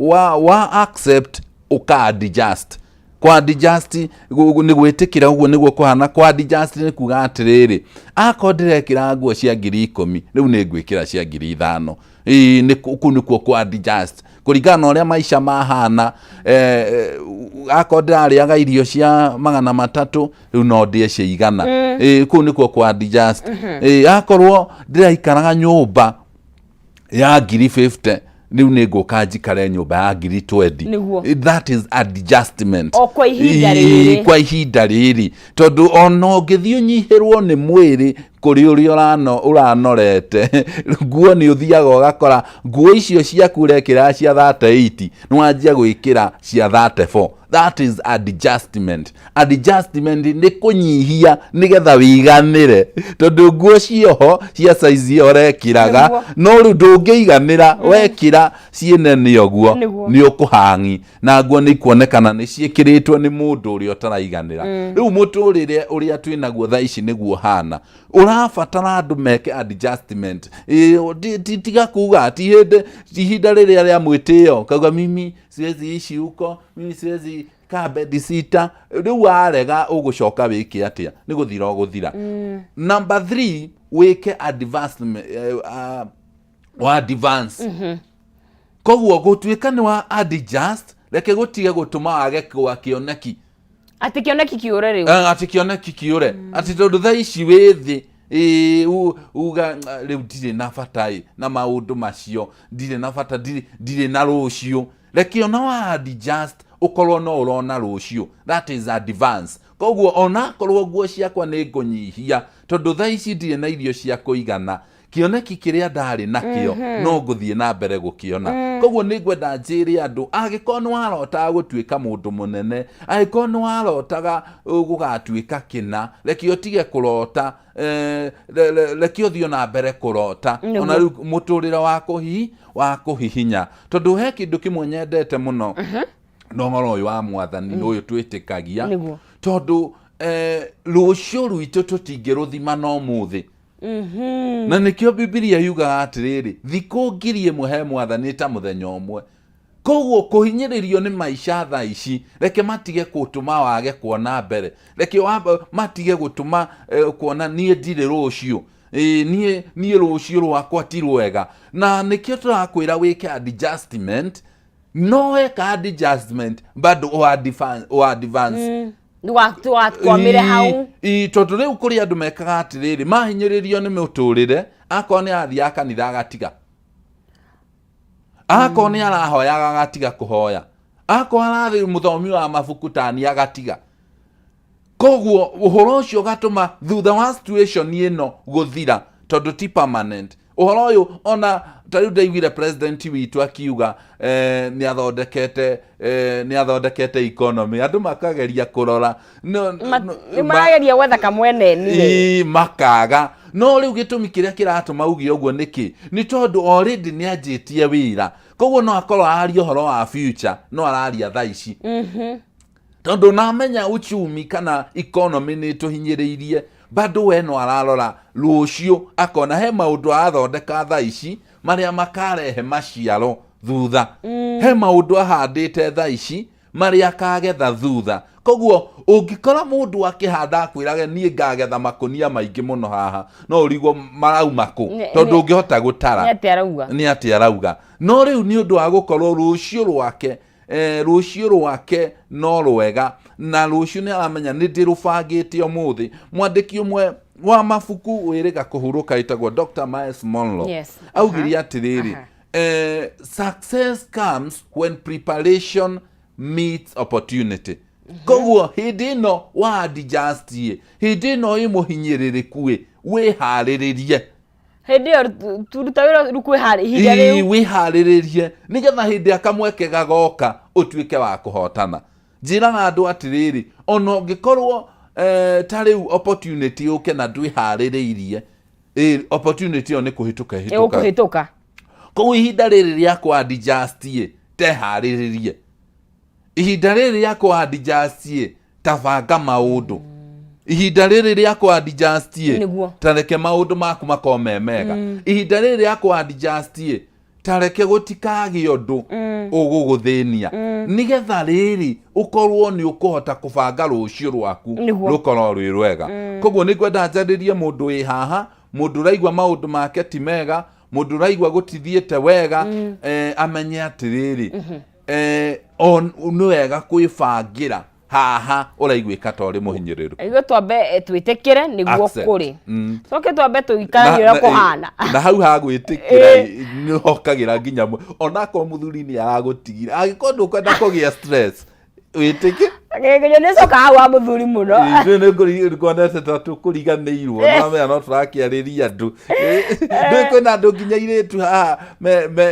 wa accept, ũka adjust. Kwa adjust nĩ gwĩtĩkĩra ũguo nĩguo kũhana. Kwa adjust nĩ kuga atĩrĩrĩ, akorwo ndĩrekĩra nguo cia 10,000, rĩu nĩ ngwĩkĩra cia 5,000. Ĩĩ, nĩ kũu nĩkuo kwa adjust kũringana na ũrĩa maica mahana. Akorwo ndĩrarĩaga irio cia 300, rĩu no ndĩe cia 100. Ĩĩ, kũu nĩkuo kwa adjust. Ĩĩ, akorwo ndĩraikaraga nyũmba ya 50,000, rĩu nĩ ngũka njikare nyũmba ya 20,000. That is adjustment. O kwa ihinda rĩrĩ. Kwa ihinda rĩrĩ, tondũ ona ũngĩthiĩ ũnyihĩrwo nĩ mwĩrĩ kũrĩ ũrĩa ũranorete, nguo nĩ ũthiaga ũgakora nguo icio ciaku ũrekĩra cia 38, nĩ wanjia gwĩkĩra cia 34. That is adjustment. Adjustment nĩ kũnyihia nĩgetha wĩiganĩre, tondũ nguo cioho cia size ĩyo ũrekĩraga, no rĩu ndũngĩiganĩra wekĩra ciĩ nene ũguo. Nĩ ũkũhangi na nguo nĩ ikuonekana nĩ ciĩkĩrĩtwo nĩ mũndũ ũrĩa ũtaraiganĩra. Rĩu mũtũrĩre ũrĩa twĩ naguo thaa ici nĩguo hana, ũrabatara andũ meke adjustment. Ĩ, tiga kuga ti hĩndĩ ti ihinda rĩrĩa rĩa mwĩtĩo kauga, "Mimi siwezi ishi huko, mimi siwezi kaa bedsitter." Rĩu warega, ũgũcoka wĩke atĩa? Nĩ gũthira ũgũthira. Number three, wĩke advancement, wa advance. Koguo gũtuĩka nĩ wa adjust, reke gũtige gũtũma wage kwa kĩoneki. Atĩ kĩoneki kĩũre rĩu. Atĩ kĩoneki kĩũre, atĩ tondũ thaa ici wĩ thĩ, ĩ, uga, "Ah, rĩu ndirĩ na bata ĩ na maũndũ macio, ndirĩ na bata, ndirĩ na rũciũ." Reke ona wa adjust ũkorwo no ũrona rũciũ. That is advance. Koguo onakorwo nguo ciakwa nĩ ngũnyihia tondũ thaa ici ndirĩ na irio cia kũigana, kĩoneki kĩrĩa ndarĩ nakĩo no ngũthiĩ na mbere gũkĩona. Koguo nĩ ngwenda njĩre andũ, angĩkorwo nĩ warotaga gũtuĩka mũndũ mũnene, angĩkorwo nĩ warotaga gũgatuĩka kĩna, reke ũtige kũrota, reke ũthiĩ na mbere kũrota. Ona rĩu mũtũrĩre wa kũhihinya, tondũ he kĩndũ kĩmwe nyendete mũno na ũhoro ũyũ wa Mwathani na ũyũ twĩtĩkagia, tondũ rũciũ rwitũ tũtingĩrũthima na ũmũthĩ. Na nĩkĩo Bibilia yugaga atĩrĩrĩ, thikũ 1,000 he Mwathani ta mũthenya ũmwe. Koguo kũhinyĩrĩrio nĩ maica thaa ici, reke matige gũtũma wage kuona mbere, reke matige gũtũma kuona niĩ ndirĩ rũciũ. Ĩĩ, niĩ rũciũ rwakwa ti rwega. Na nĩkĩo tũrakwĩra wĩke adjustment. No weka adjustment, bado o advance. Ndũgakwamĩre hau. Ĩ, tondũ rĩu kũrĩ andũ mekaga atĩrĩrĩ, mahinyĩrĩrio nĩ mũtũrĩre, akorwo nĩ arathiaga kanitha agatiga, akorwo nĩ arahoyaga agatiga kũhoya, akorwo ararĩ mũthomi wa mabuku tani agatiga. Koguo ũhoro ũcio ũgatũma thutha wa situation ĩno gũthira, tondũ ti permanent ũhoro ũyũ. Ona ta rĩu ndaiguire president witũ akiuga nĩ athondekete economy, andũ makageria kũrora. Nĩ marageria gwetha kamwene niwe. Ĩ, makaga. No rĩu gĩtũmi kĩrĩa kĩratũma uge ũguo nĩkĩ? Nĩ tondũ already nĩ anjĩtie wĩra. Koguo no akorwo araria ũhoro wa future, no araria thaa ici, tondũ namenya uchumi kana economy nĩ tũhinyĩrĩirie, bado we no ararora rũciũ, akona he maũndũ arathondeka thaa ici marĩa makarehe maciaro thutha, he maũndũ ahandĩte thaa ici marĩa akagetha thutha. Koguo ũngĩkora mũndũ akĩhanda akwĩrage, "Niĩ ngagetha makũnia maingĩ mũno haha," no ũrigwo marauma kũ, tondũ ũngĩhota gũtara. Nĩ atĩ arauga? Nĩ atĩ arauga? No rĩu nĩ ũndũ wa gũkorwo rũciũ rwake no rwega, na rũciũ nĩ aramenya nĩ ndĩrũbangĩte ũmũthĩ. Mwandĩki ũmwe wa mabuku wĩrĩga kũhurũka ĩtagwo Dr. Miles Monroe augire atĩrĩrĩ, "Success comes when preparation meets opportunity." Koguo hĩndĩ ĩno wa adjust, hĩndĩ ĩno ĩ mũhinyĩrĩrĩku, ĩ wĩharĩrĩrie. Hĩndĩ ĩyo turuta wĩra rĩu kwĩharĩ ihinda rĩu. Wĩharĩrĩrie nĩgetha hĩndĩ ya kamweke gagoka ũtuĩke wa kũhotana. Njĩraga andũ atĩrĩrĩ, ona ũngĩkorwo ta rĩu opportunity yũke na ndwĩharĩrĩirie, opportunity ĩyo nĩ kũhĩtũka ĩhĩtũkaga. Ĩgũkũhĩtũka. Koguo ihinda rĩrĩ rĩa kũ adjust ĩ, teharĩrĩrie. Ihinda rĩrĩ rĩa kũ adjust ĩ, tabanga maũndũ. Ihinda rĩrĩ rĩa kũ adjust ĩ, ta reke maũndũ maku makorwo me mega. Ihinda rĩrĩ rĩa kũ adjust ĩ, Ta reke gũtikagĩe ũndũ ũgũgũthĩnia, nĩgetha rĩrĩ ũkorwo nĩ ũkũhota kũbanga rũciũ rwaku rũkorwo rwĩ rwega. Koguo nĩ ngwenda njarĩrie mũndũ wĩ haha, mũndũ ũraigua maũndũ make ti mega, mũndũ ũraigua gũtithiĩte wega, amenye atĩrĩrĩ, nĩ wega kwĩbangĩra haha ũraiguĩka ta ũrĩ mũhinyĩrĩru. Ithuĩ twambe twĩtĩkĩre nĩguo Accept. kũrĩ, coke twambe tũikaranie ũrĩa kũhana. Na hau ha gwĩtĩkĩra nĩ hokagĩra nginya onakorwo mũthuri nĩ aragũtigire, angĩkorwo ndũkwenda kũgĩa stress, wĩtĩke. Gĩkĩnyo nĩ coka hau wa mũthuri mũno. Ithuĩ nĩ nguonete ta tũkũriganĩirwo, no no tũrakĩarĩria andũ. Ndũĩ kwĩna andũ nginya airĩtu haha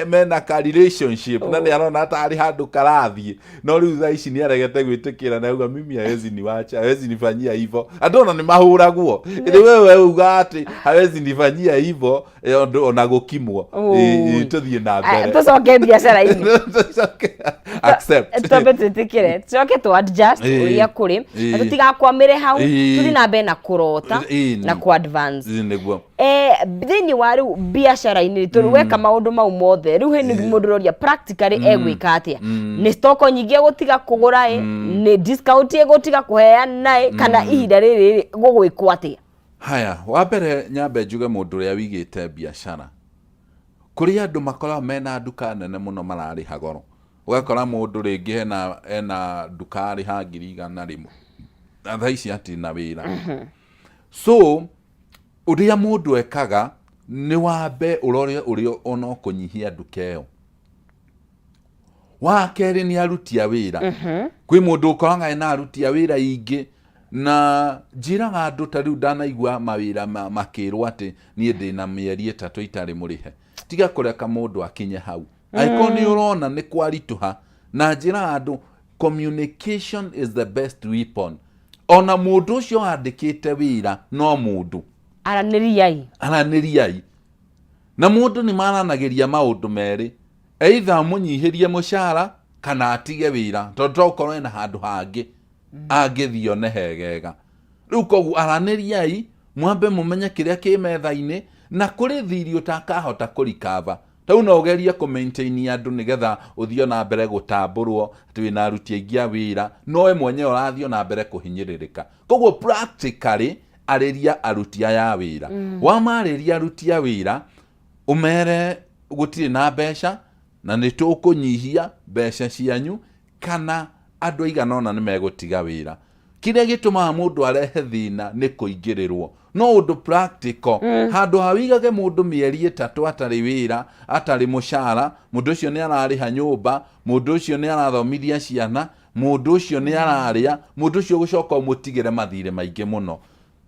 mena ka relationship na nĩ arona ta arĩ handũ karathiĩ, no rĩu thaa ici nĩ aregete gwĩtĩkĩra na auga, "Mimi hawezi niwacha, hawezi nifanyia hivyo." Andũ ona nĩ mahũragwo rĩu wewe uga atĩ hawezi nifanyia hivyo, ũndũ ona gũkimwo. Oi. Tũthiĩ na mbere. Tũcoke biacara-inĩ. Tũcoke. Accept. Twambe twĩtĩkĩre, tũcoke tũ adjust ũrĩa kũrĩ na tũtigakwamĩre hau, tũthiĩ na mbere na kũrota na kũ advance. Nĩguo. Thĩinĩ wa rĩu biacara-inĩ tondũ weka maũndũ mau mothe, rĩu he nĩ mũndũ ũroria practically egwĩka atĩa? Nĩ stock nyingĩ egũtiga kũgũra ĩ, nĩ discount egũtiga kũheana ĩ, kana ihinda rĩrĩ rĩ gũgwĩkwo atĩa? Haya, wa mbere nyambe njuge mũndũ ũrĩa wĩigĩte biacara, kũrĩ andũ makoragwo mena nduka nene mũno mararĩha goro, ũgakora mũndũ rĩngĩ hena nduka arĩha 100,000 na thaa ici atirĩ na wĩra. So ũrĩa mũndũ ekaga nĩ wambe ũrore ũrĩa ona ũkũnyihia nduka ĩyo. Wa kerĩ nĩ aruti a wĩra. Kwĩ mũndũ ũkoraga ena aruti a wĩra aingĩ, na njĩraga andũ ta rĩu ndanaigua mawĩra makĩrwo atĩ niĩ ndĩna mĩeri 3 itarĩ mũrĩhe. Tiga kũreka mũndũ akinye hau. Angĩkorwo nĩ ũrona nĩ kwaritũha, na njĩraga andũ, communication is the best weapon. Ona mũndũ ũcio wandĩkĩte wĩra no mũndũ. Aranĩriai. Aranĩriai na mũndũ. Nĩ maranagĩria maũndũ merĩ, either amũnyihĩrie mũcara kana atige wĩra, tondũ to ũkorwo ena handũ hangĩ angĩthiĩ one hegega. Rĩu koguo aranĩriai, mwambe mũmenye kĩrĩa kĩ metha-inĩ na kũrĩ thiri ũtakahota kũrikava. Rĩu no ũgerie kũ maintain andũ nĩgetha ũthiĩ ona mbere gũtambũrwo atĩ wĩna aruti aingĩ a wĩra, no we mwenyewe ũrathiĩ ona mbere kũhinyĩrĩrĩka. Koguo practically arĩria aruti aya a wĩra. Wamarĩria aruti a wĩra, ũmere gũtirĩ na mbeca na nĩ tũkũnyihia mbeca cianyu kana andũ aigana ũna nĩ megũtiga wĩra. Kĩrĩa gĩtũmaga mũndũ arehe thĩna nĩ kũingĩrĩrwo. No ũndũ practical, handũ ha wĩigage mũndũ mĩeri 3 atarĩ wĩra, atarĩ mũcara, mũndũ ũcio nĩ ararĩha nyũmba, mũndũ ũcio nĩ arathomithia ciana, mũndũ ũcio nĩ ararĩa, mũndũ ũcio ũgũcoka ũmũtigĩre mathirĩ maingĩ mũno,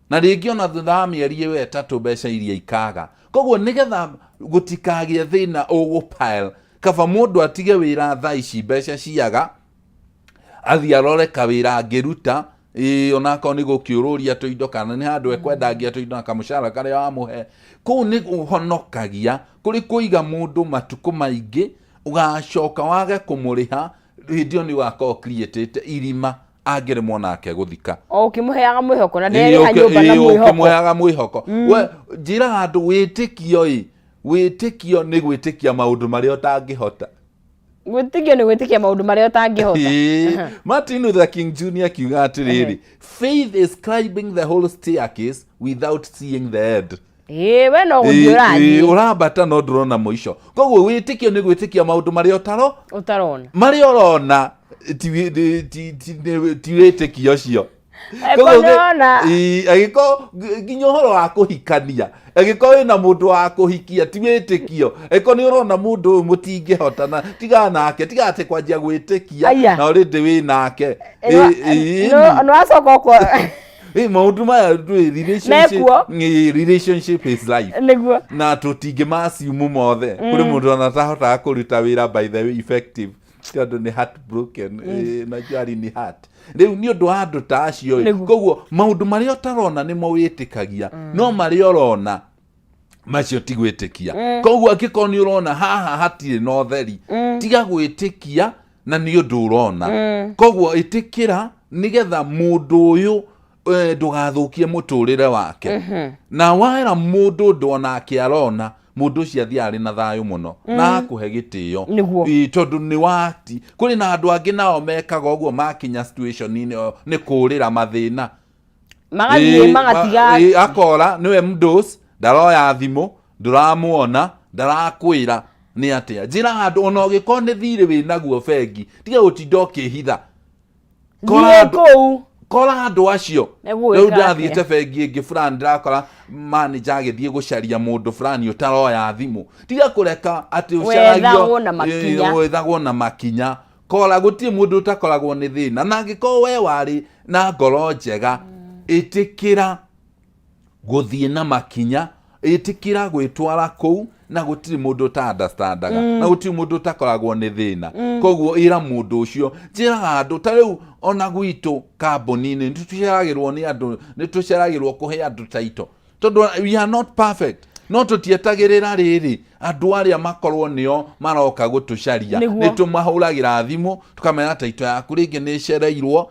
na rĩngĩ ona thutha wa mĩeri ĩyo 3 mbeca iria ikaga. Koguo nĩgetha gũtikagĩe thĩna ũgũpile, kaba mũndũ atige wĩra thaa ici mbeca ciaga, athiĩ arore kawĩra angĩruta, ĩĩ, onakorwo nĩ gũkĩũrũria tũindo kana nĩ handũ ekwendangia tũindo na kamũcara karĩa wamũhe kũu, nĩ ũhonokagia kũrĩ kũiga mũndũ matukũ maingĩ ũgacoka wage kũmũrĩha. Hĩndĩ ĩyo nĩ ũgakorwo creatĩte irima angĩremwo nake gũthika. O ũkĩmũheaga mwĩhoko na nderĩha nyũmba na mwĩhoko. Ũkĩmũheaga mwĩhoko. We njĩraga andũ, wĩtĩkio ĩ, wĩtĩkio nĩ gwĩtĩkia maũndũ marĩa ũtangĩhota. Gwĩtĩkio nĩ gwĩtĩkia maũndũ marĩa ũtangĩhota. Martin Luther King Jr. akiuga atĩrĩrĩ, "Faith is climbing the whole staircase without seeing the end." Ĩĩ, we no gũthiĩ ũrathiĩ. Ũrambata no ndũrona mũico. Koguo wĩtĩkio nĩ gwĩtĩkia maũndũ marĩa ũtaro ũtarona. Marĩa ũrona ti wĩtĩkio ũcio. Angĩkorwo nĩũrona. Angĩkorwo nginya ũhoro wa kũhikania, angĩkorwo wĩna mũndũ wa kũhikia, ti wĩtĩkio. Angĩkorwo nĩ ũrona mũndũ ũyũ mũtingĩhotana, tigana nake. Tiga atĩ kwanjia gwĩtĩkia Aya. na already wĩ nake. No wacoka ũko Maũndũ maya ndũĩ, relationship Mekuo. Relationship is life. Na tũtingĩmaciumu mothe. Kũrĩ mũndũ ona atahotaga kũruta wĩra, by the way, effective, tondũ nĩ heartbroken. Najua arĩ nĩ heart rĩu nĩ ũndũ wa andũ ta acio ĩ. Koguo maũndũ marĩa ũtarona nĩmo wĩtĩkagia, no marĩa ũrona macio ti gwĩtĩkia. Koguo angĩkorwo nĩ ũrona haha hatirĩ na ũtheri, tiga gwĩtĩkia na nĩ ũndũ ũrona. Koguo ĩtĩkĩra nĩgetha mũndũ ũyũ ndũgathũkie mũtũrĩre wake, na wera mũndũ ũndũ onake arona. Mũndũ ũcio athiaga arĩ na thayũ mũno na akũhe gĩtĩo. Nĩguo. Ĩĩ, tondũ nĩ wati kũrĩ na andũ angĩ nao mekaga ũguo, makinya situation-inĩ ĩyo nĩ kũũrĩra mathĩna. Magathiĩ magatiga. Akora nĩwe mdos, ndaroya thimũ, ndũramuona, ndarakwĩra nĩ atĩa. Njĩra handũ ona ũgĩkorwo nĩ thirĩ wĩ naguo bengi, tiga gũtinda ũkĩhitha. Thiĩ kũu. Kora andũ acio. Nĩguo Rĩu wĩka ndathiĩte bengi ĩngĩ fulani, ndĩrakora manager agĩthiĩ gũcaria mũndũ fulani ũtaroya thimũ. Tiga kũreka atĩ ũcaragio. Wethagwo na makinya. Ĩĩ, wethagwo na makinya. Kora, gũtirĩ mũndũ ũtakoragwo nĩ thĩna, na angĩkorwo we warĩ na ngoro njega, ĩtĩkĩra gũthiĩ na makinya, ĩtĩkĩra gwĩtwara kũu, na gũtirĩ mũndũ ũta understandaga na gũtirĩ mũndũ ũtakoragwo nĩ thĩna. Koguo ĩra mũndũ ũcio. Njĩraga andũ ta rĩu ona gwitũ kambuni-inĩ nĩ tũceragĩrwo nĩ andũ, nĩ tũceragĩrwo kũhe andũ taito, tondũ we are not perfect, no tũtietagĩrĩra rĩrĩ andũ arĩa makorwo nĩo maroka gũtũcaria. Nĩ tũmahũragĩra thimũ tũkamera taito yaku rĩngĩ nĩ ĩcereirwo,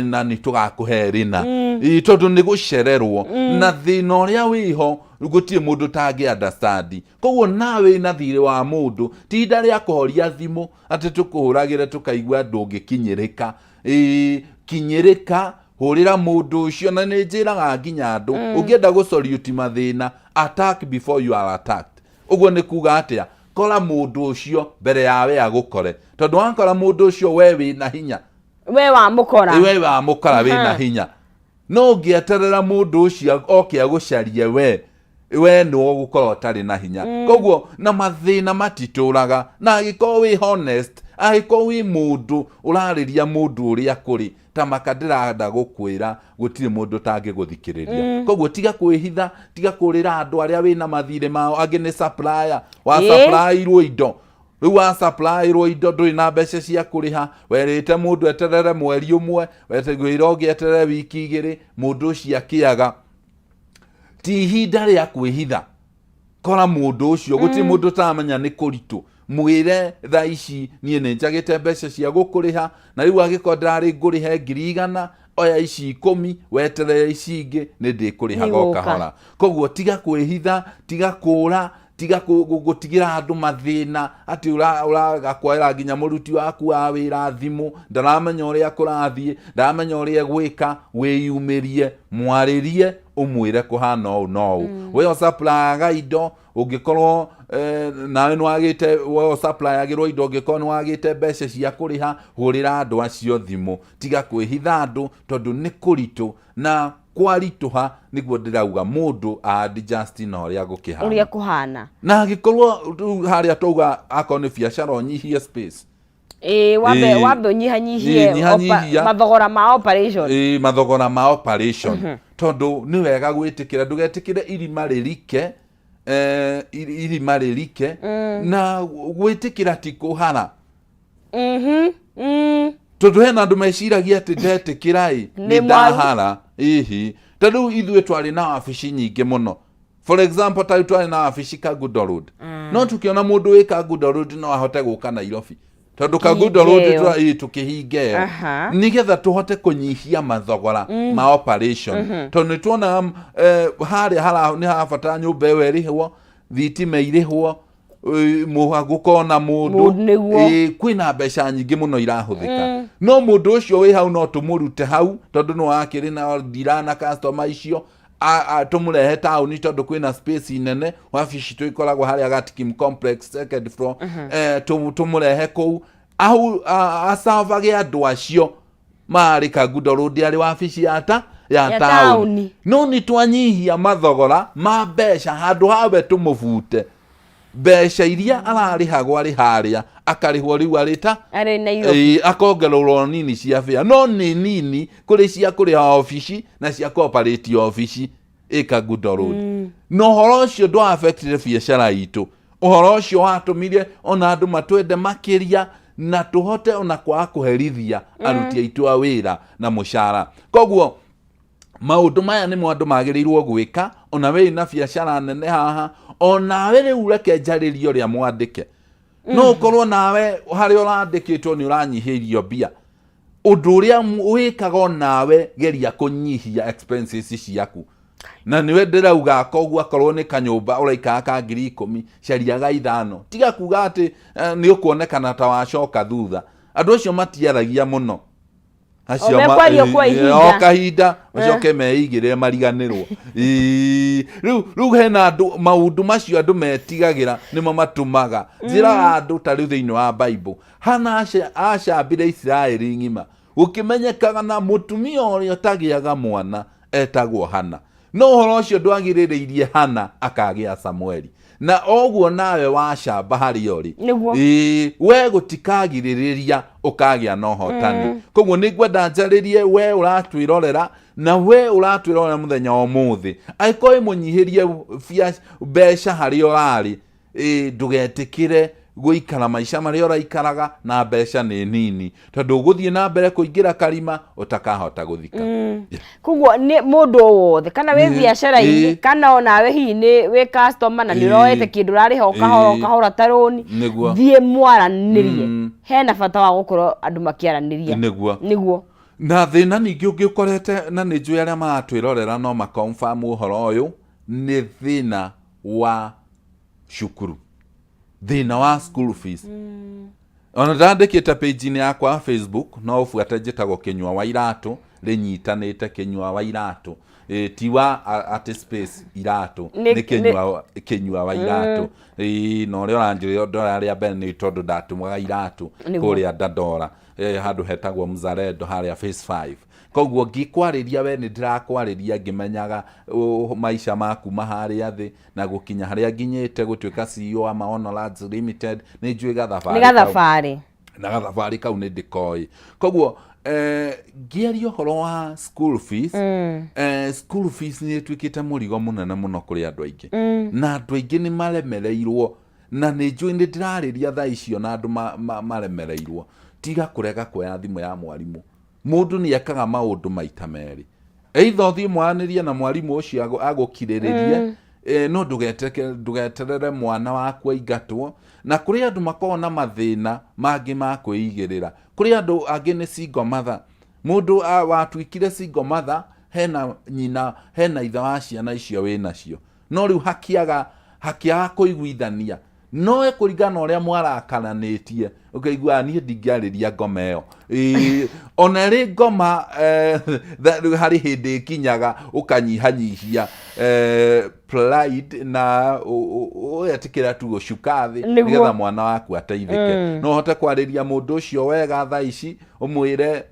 na nĩ tũgakũhe rĩna. Ĩ, tondũ nĩ gũcererwo na thĩna ũrĩa wĩho, gũtirĩ mũndũ ũtangĩ understand. Koguo nawe na thirĩ wa mũndũ, ti ihinda rĩa kũhoria thimũ atĩ tũkũhũragĩre tũkaigua ndũngĩkinyĩrĩka. Ĩ, kinyĩrĩka, hũrĩra mũndũ ũcio. Na nĩ njĩraga nginya andũ, ũngĩenda gũsoriuti mathĩna, attack before you are attacked. Ũguo nĩ kuga atĩa? Kora mũndũ ũcio mbere yawe agũkore, tondũ wakora mũndũ ũcio we wĩna hinya. We wamũkora. We wamũkora wĩna hinya. No ũngĩeterera mũndũ ũcio oke agũcarie, we nĩwe ũgũkorwo ũtarĩ na hinya. Koguo na mathĩna matitũraga, na angĩkorwo wĩ honest, angĩkorwo wĩ mũndũ ũrarĩria mũndũ ũrĩa kũrĩ ta maka, ndĩrenda gũkwĩra gũtirĩ mũndũ ũtangĩgũthikĩrĩria. Koguo tiga kwĩhitha, tiga kũrĩra andũ arĩa wĩna mathirĩ mao. Angĩ nĩ supplier wa supplyirwo indo, rĩu wa supplyirwo indo ndũrĩ na mbeca cia kũrĩha. Werĩte mũndũ eterere mweri ũmwe, wĩra ũngĩ eterere wiki 2, mũndũ ũcio akĩaga. Ti ihinda rĩa kwĩhitha. Kora mũndũ ũcio, gũtirĩ mũndũ ũtaramenya nĩ kũritũ. Mwĩre thaa ici niĩ nĩ njagĩte mbeca cia gũkũrĩha, na rĩu angĩkorwo ndĩrarĩ ngũrĩhe 100,000, oya ici 10, weterere ici ingĩ nĩ ndĩkũrĩhaga o Nĩgũka. kahora. Koguo tiga kwĩhitha, tiga kũra, tiga gũtigĩra andũ mathĩna atĩ ũraga kuoera nginya mũruti waku wa wĩra thimũ, ndaramenya ũrĩa kũrathiĩ, ndaramenya ũrĩa egwĩka. Wĩyumĩrie, mwarĩrie, ũmwĩre kũhana ũũ na ũũ. We ũsupplyaga indo, ũngĩkorwo nawe nĩwagĩte, we ũsupplyagĩrwo indo, ũngĩkorwo nĩwagĩte mbeca cia kũrĩha, hũrĩra andũ acio thimũ. Tiga kwĩhitha andũ, tondũ nĩ kũritũ, na kwaritũha nĩguo ndĩrauga mũndũ adjust na ũrĩa gũkĩhana. Ũrĩa kũhana. Na angĩkorwo rĩu harĩa twauga akorwo nĩ biacara, ũnyihie space. Ĩĩ, wambe wambe ũnyihanyihie Ĩĩ, nyihanyihia. mathogora ma operation. Ĩĩ, mathogora ma operation, tondũ nĩ wega gwĩtĩkĩra, ndũgetĩkĩre irima rĩrike, irima rĩrike. Na gwĩtĩkĩra ti kũhara, tondũ hena andũ meciragia atĩ ndetĩkĩra ĩ Nĩ nĩ ndahara. Ihi, ta rĩu ithuĩ twarĩ na wabici nyingĩ mũno. For example, ta rĩu twarĩ na wabici Kangundo Road, no tũkĩona mũndũ wĩ Kangundo Road no ahote gũka Nairobi, tondũ Kangundo Road Ĩyo. Tũkĩhinga ĩyo nĩgetha tũhote kũnyihia mathogora ma operation, tondũ nĩ tuonaga harĩa nĩ harabatara nyũmba ĩyo ĩrĩhwo, thitima irĩhwo, gũkorwo na mũndũ. Nĩguo. Kwĩna mbeca nyingĩ mũno irahũthĩka, no mũndũ ũcio wĩ hau no tũmũrute hau, tondũ nĩ wakĩrĩ na ndira na customer icio, tũmũrehe taũni, tondũ kwĩna space nene. Wabici tũikoragwo harĩa Gatikim Complex, second floor. Tũmũrehe kũu au acavage andũ acio marĩ Kangundo Road, arĩ wabici ya ta ya Ya taũni. Taũni. No nĩ twanyihia mathogora ma mbeca, handũ hawe tũmũbute mbeca iria ararĩhagwo arĩ harĩa, akarĩhwo rĩu arĩ ta arĩ Nairobi. Ĩĩ, akongererwo nini cia bĩa, no nĩ nini kũrĩ cia kũrĩha obici na cia kũoperate obici ĩ Kangundo Road. Na ũhoro ũcio ndwa affectire biacara itũ. Ũhoro ũcio watũmire ona andũ matwende makĩria, na tũhote ona kwaga kũherithia aruti aitũ a wĩra na mũcara. Koguo maũndũ maya nĩmo andũ magĩrĩirwo gwĩka. Ona wĩ na biacara nene haha, onawe rĩu reke njarĩrie ũrĩa mwandĩke. No ũkorwo nawe harĩa ũrandĩkĩtwo nĩ ũranyihĩirio mbia, ũndũ ũrĩa wĩkaga onawe geria kũnyihia expenses ciaku. Na nĩwe ndĩrauga, koguo akorwo nĩ kanyũmba ũraikara ka 10,000, cariaga 5. Tiga kuga atĩ nĩ ũkuonekana ta wacoka thutha. Andũ acio matiaragia mũno acio. O mekwaria kwa ihinda. O kahinda, macoke meigĩrĩre mariganĩrwo. Ĩĩ, rĩu hena andũ maũndũ macio andũ metigagĩra nĩmo matũmaga njĩraga andũ. Ta rĩu thĩinĩ wa Bible, Hana acambire Isiraeli ng'ima, gũkĩmenyekaga na mũtumia ũrĩa ũtagĩaga mwana etagwo Hana. No ũhoro ũcio ndwagirĩrĩirie Hana akagĩa Samueli. Na oguo nawe wacamba harĩa ũrĩ. Ĩĩ, we gũtikagirĩrĩria ũkagĩa na ũhotani. Koguo nĩ ngwenda njarĩrie we ũratwĩrorera na we ũratwĩrorera mũthenya wa ũmũthĩ, angĩkorwo wĩ mũnyihĩrie mbeca harĩa ũrarĩ, ĩĩ, ndũgetĩkĩre gũikara maica marĩa ũraikaraga na mbeca nĩ nini, tondũ ũgũthiĩ na mbere kũingĩra karima ũtakahota gũthika. Koguo nĩ mũndũ o wothe, kana wĩ biacara-inĩ, kana onawe hihi nĩ wĩ customer na nĩ ũroete kĩndũ ũrarĩha o kahora o kahora ta rũni, thiĩ mwaranĩrie. Hena bata wa gũkorwo andũ makĩaranĩria. Nĩguo. Na thĩna ningĩ ũngĩ ũkorete, na nĩ njũĩ arĩa maratwĩrorera no makonfirm ũhoro ũyũ, nĩ thĩna wa cukuru, thĩna wa school fees. Ona ndandĩkĩte page-inĩ yakwa ya Facebook, no ũbuate, njĩtagwo Kĩnyua wa Iratũ, rĩnyitanĩte, Kĩnyua wa Iratũ. Ĩ, ti wa atĩ space iratũ. Nĩ Kĩnyua, Kĩnyua wa Iratũ. Ĩ, na ũrĩa ũranjũria ndora rĩa mbere nĩ tondũ ndatũmaga iratũ kũrĩa Dandora, handũ hetagwo Mzalendo harĩa Phase 5. Koguo ngĩkwarĩria we nĩ ndĩrakwarĩria ngĩmenyaga maica maku maharĩa thĩ na gũkinya harĩa nginyĩte gũtuĩka CEO wa Maono Lands Limited. Nĩ njũĩ gathabarĩ nĩ kau. Gathabarĩ. Na gathabarĩ kau nĩ ndĩkoĩ. Koguo ngĩaria ũhoro wa school fees, school fees nĩ ĩtuĩkĩte mũrigo mũnene mũno kũrĩ andũ aingĩ, na andũ aingĩ nĩ maremereirwo, na nĩ njũĩ nĩ ndĩrarĩria thaa icio na andũ maremereirwo. Tiga kũrega kuoya thimũ ya mwarimũ. Mũndũ nĩ ekaga maũndũ maita merĩ, either ũthiĩ mwaranĩrie na mwarimũ ũcio agũkirĩrĩrie, no ndũgeterere mwana waku aingatwo. Na kũrĩ andũ makoragwo na mathĩna mangĩ ma kwĩigĩrĩra. Kũrĩ andũ angĩ nĩ single mother. Mũndũ watuĩkire single mother, hena nyina, hena ithe wa ciana icio wĩ nacio, no rĩu hakĩaga kũiguithania, no kũringana na ũrĩa mwarakaranĩtie, ũkaigua niĩ ndingĩarĩria ngoma ĩyo. Ĩĩ, ona ĩrĩ ngoma, harĩ hĩndĩ ĩkinyaga ũkanyihanyihia pride na ũgetĩkĩra tu gũcuka thĩ nĩgetha mwana waku ateithĩke. No ũhote kwarĩria mũndũ ũcio wega thaa ici, ũmwĩre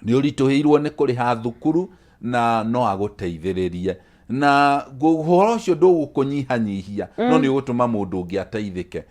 nĩ ũritũhĩirwo nĩ kũrĩha thukuru, na no agũteithĩrĩrie. Na ũhoro ũcio ndũgũkũnyihanyihia, no nĩ ũgũtũma mũndũ ũngĩ ateithĩke.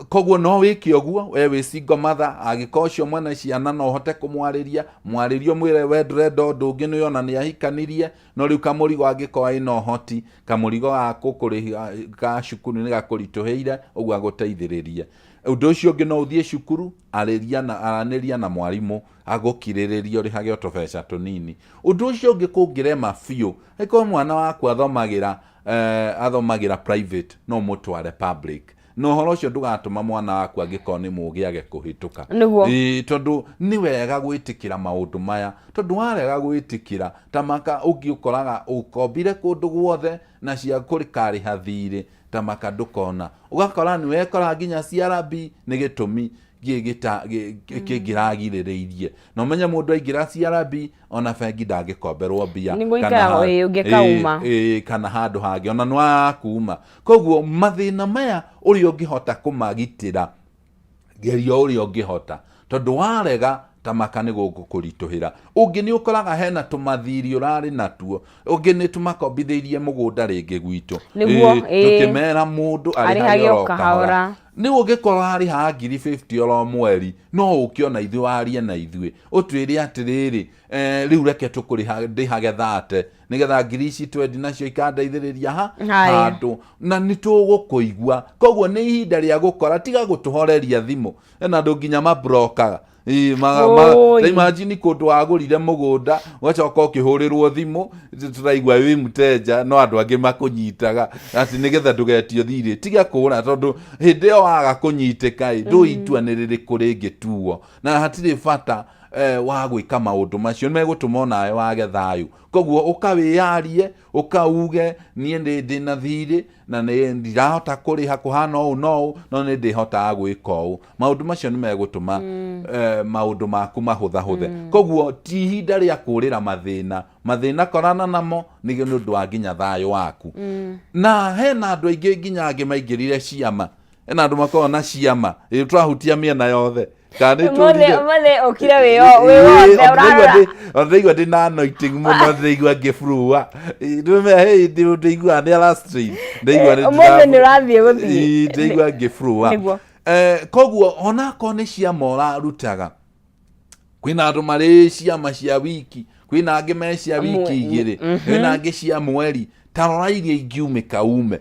Koguo no wĩke ũguo we wĩ single mother. Angĩkorwo ũcio mwene ciana no ũhote kũmwarĩria, mwarĩrie, ũmwĩre we ndũrenda ũndũ ũngĩ, nĩ ona nĩ ahikanirie, no rĩu kamũrigo, angĩkorwo ĩna ũhoti, kamũrigo ga gũkũrĩha ga cukuru nĩ gakũritũhĩire, ũguo agũteithĩrĩrie. Ũndũ ũcio ũngĩ, no ũthiĩ cukuru, arĩria na aranĩria na mwarimũ agũkirĩrĩria ũrĩhage o tũbeca tũnini. Ũndũ ũcio ũngĩ, kũngĩrema biũ, angĩkorwo mwana waku athomagĩra private, no ũmũtware public, na ũhoro ũcio ndũgatũma mwana waku, angĩkorwo nĩ mũgĩ, age kũhĩtũka. Ĩĩ, tondũ nĩ wega gwĩtĩkĩra maũndũ maya, tondũ warega gwĩtĩkĩra ta maka ũngĩ, ũkoraga ũkombire kũndũ guothe na cia kũrĩkarĩha thirĩ ta maka ndũkona, ũgakora nĩ wekora nginya CRB nĩ gĩtũmi kĩngĩragirĩrĩirie. Na ũmenye mũndũ aingĩra CRB, ona bengi ndangĩkomberwo mbia. Nĩ gũikara ũngĩkauma. Ĩĩ, kana handũ hangĩ ona nĩ wakuma. Koguo mathĩna maya, ũrĩa ũngĩhota kũmagitĩra, geria ũrĩa ũngĩhota, tondũ warega ta maka nĩ gũkũritũhĩra. Ũngĩ nĩ ũkoraga hena tũmathiri ũrarĩ natuo, ũngĩ nĩ tũmakombithĩirie mũgũnda rĩngĩ gwitũ. Tũkĩmera mũndũ arĩhage arĩhage oro o kahora. Kahora. Nĩ ũngĩkorwo arĩhaga 50,000 oro mweri, no ũke ona ithuĩ warie na ithuĩ, ũtwĩre atĩrĩrĩ, rĩu reke tũkũrĩha, ndĩhage 30, nĩgetha ngiri ici 20 nacio ikandeithĩrĩria ha Haya. handũ, na nĩ tũgũkũigua. Koguo nĩ ihinda rĩa gũkora, tiga gũtũhoreria thimũ. Hena andũ nginya mabrokaga. Ĩĩ, Oi. ta imagine kũndũ wagũrire mũgũnda, ũgacoka ũkĩhũrĩrwo thimũ, tũraigua wĩ mteja, no andũ angĩ makũnyitaga atĩ nĩgetha ndũgetio thirĩ. Tiga kũhũra, tondũ hĩndĩ ĩyo waga kũnyitĩka ĩ, ndũĩ itua nĩ rĩrĩkũ rĩngĩtuo, na hatirĩ bata. wa gwĩka maũndũ macio nĩ megũtũma onawe wage thayũ. Koguo ũkawĩyarie, ũkauge niĩ nĩ ndĩ na thirĩ na nĩ ndirahota kũrĩha kũhana ũũ na ũũ, no nĩ ndĩhotaga gwĩka ũũ. Maũndũ macio nĩ megũtũma maũndũ maku mahũthahũthe. Koguo ti ihinda rĩa kũrĩra mathĩna. Mathĩna korana namo nĩ ũndũ wa nginya thayũ waku. Na hena andũ aingĩ nginya angĩ maingĩrire ciama. Hena andũ makoragwo na ciama. Ĩ twahutia mĩena yothe. Kana nĩ Ũmũthĩ ũmũthĩ ũkire wĩ wĩ wothe ũrarora. Ndĩraigua ndĩ na anointing mũno, ndĩraigua ngĩburua. Ndĩmenya hĩ ndĩiguaga nĩ ara strain. Ndĩraigua nĩ Ũmũthĩ nĩ ũrathiĩ gũthiĩ. Ndĩraigua ngĩburua. Nĩguo. Koguo onakorwo nĩ ciama ũrarutaga, kwĩna andũ marĩ ciama cia wiki, kwĩna angĩ me cia wiki 2, kwĩna angĩ cia mweri. Ta rora iria ingiumĩka ume.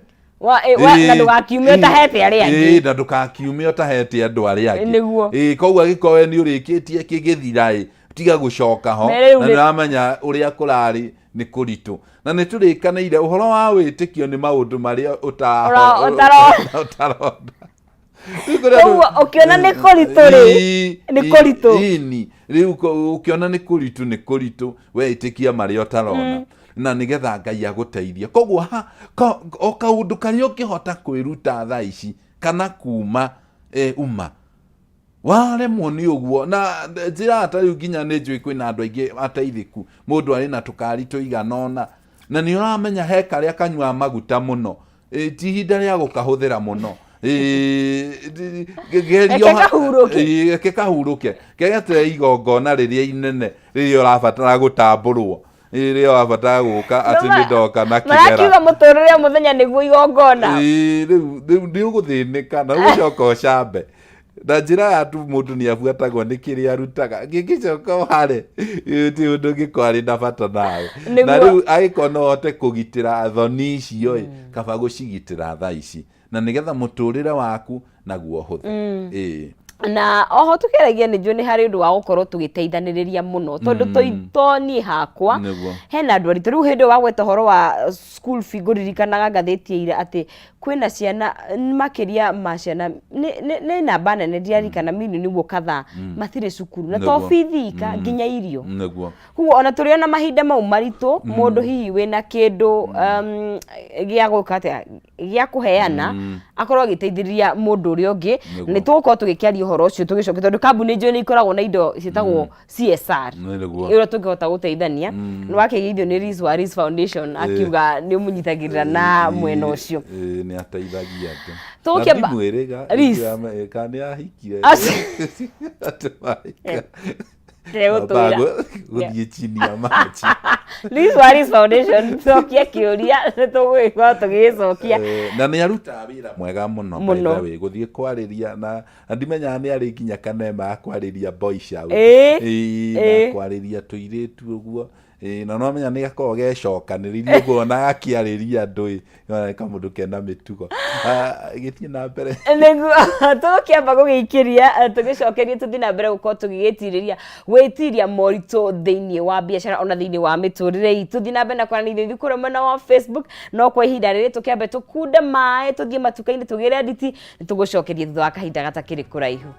Na ndũgakiume ũtahete arĩa angĩ. Na ndũkakiume ũtahete andũ arĩa angĩ. Nĩguo. Koguo angĩkorwo we nĩ ũrĩkĩtie kĩgĩthira ĩ, tiga gũcoka ho. Na rĩu Na nĩũramenya ũrĩa kũrarĩ nĩ kũritũ. Na nĩ tũrĩkanĩire ũhoro wa wĩtĩkio nĩ maũndũ marĩa Ũtarona. ũtarona. Koguo ũkĩona nĩ kũritũ rĩ, nĩ kũritũ. Ini rĩu ũkĩona nĩ kũritũ, nĩ kũritũ, we ĩtĩkia marĩa ũtarona na nĩgetha Ngai agũteithie. Koguo o kaũndũ karĩa ũngĩhota kwĩruta thaa ici kana kuma uma waremwo nĩ ũguo na njĩra ta rĩu nginya nĩ njũĩ kwĩna andũ aingĩ ateithĩku, mũndũ arĩ na tũkari tũigana ũna na nĩ ũramenya he karĩa kanyuaga maguta mũno, ti ihinda rĩa gũkahũthĩra mũno. Gerio Reke kahurũke. Reke kahurũke, kegeterere igongona rĩrĩa inene rĩrĩa ũrabatara gũtambũrwo, rĩrĩa ũrabatara gũka atĩ nĩ ndoka na kĩgera. Marakiuga mũtũrĩre o mũthenya nĩguo igongona. Rĩu nĩ ũgũthĩnĩka na ũgũcoka ũcambe na njĩra ya tu mũndũ nĩ abuatagwo nĩ kĩrĩa arutaga, gĩgĩcoka ũhare ti ũndũ ũngĩkorwo arĩ na bata nawe. Na rĩu angĩkorwo no ũhote kũgitĩra thoni icio ĩ, kaba gũcigitĩra thaa ici na nĩgetha mũtũrĩre waku naguo ũhũthe. Na oho tũkĩaragia nĩ njũĩ nĩ harĩ ũndũ wa gũkorwo tũgĩteithanĩrĩria mũno tondũ to niĩ hakwa hena andũ aritũ. Rĩu hĩndĩ ĩyo wagweta ũhoro wa school fee, ngũririkanaga ngathĩti ya ira atĩ kwĩna ciana makĩria ma ciana nĩ namba nene ndiririkana milioni ũguo kadhaa matirĩ cukuru na to bithi ika nginya irio. Koguo ona tũrĩ ona mahinda mau maritũ, mũndũ hihi wĩna kĩndũ gĩa gwĩka atĩa, gĩa kũheana, akorwo agĩteithĩrĩria mũndũ ũrĩa ũngĩ. Nĩ tũgũkorwo tũgĩkĩaria ũhoro ũcio tũgĩcokia, tondũ kambuni njũĩ nĩ ikoragwo na indo ciĩtagwo CSR Nĩguo. Ĩrĩa tũngĩhota gũteithania. Nĩ wakĩgeithio nĩ Liz wa Liz Foundation, akiuga nĩ ũmũnyitagĩrĩra na mwena ũcio. Nĩ ateithagia andũ. Tũgũkĩamba- Na ndimwĩrĩga, Liz. kana nĩ ahikire. Andũ mahika. Ndegũtwĩra. Gũthiĩ chini ya maji. Liz wa Liz Foundation, cokia kĩũria, nĩ tũgũgĩkorwo tũgĩgĩcokia. Na nĩ arutaga wĩra mwega mũno by Mũno. the way, gũthiĩ kwarĩria na ndimenyaga nĩ arĩ nginya kanema ya kwarĩria boy shout. Na kwarĩria tũirĩtu ũguo. Na no menya nĩ gakoragwo gecokanĩrĩirie ũguo ona gakĩarĩria andũ ĩ, nĩ kamũndũ kena mĩtugo. Gĩthiĩ na mbere. Nĩguo tũgũkĩamba gũgĩikĩria, tũgĩcokerie tũthiĩ na mbere gũkorwo tũgĩgĩtirĩria gwĩtiria moritũ thĩinĩ wa biacara ona thĩinĩ wa mĩtũrĩre itũ. Thiĩ na mbere na kwaranĩria ithuĩ kũrĩa mwena wa Facebook, no kwa ihinda rĩrĩ tũkĩambe tũkunde maĩ tũthiĩ matuka-inĩ tũgĩre nditi, nĩ tũgũcokeria thutha wa kahinda gatakĩrĩ kũraihu.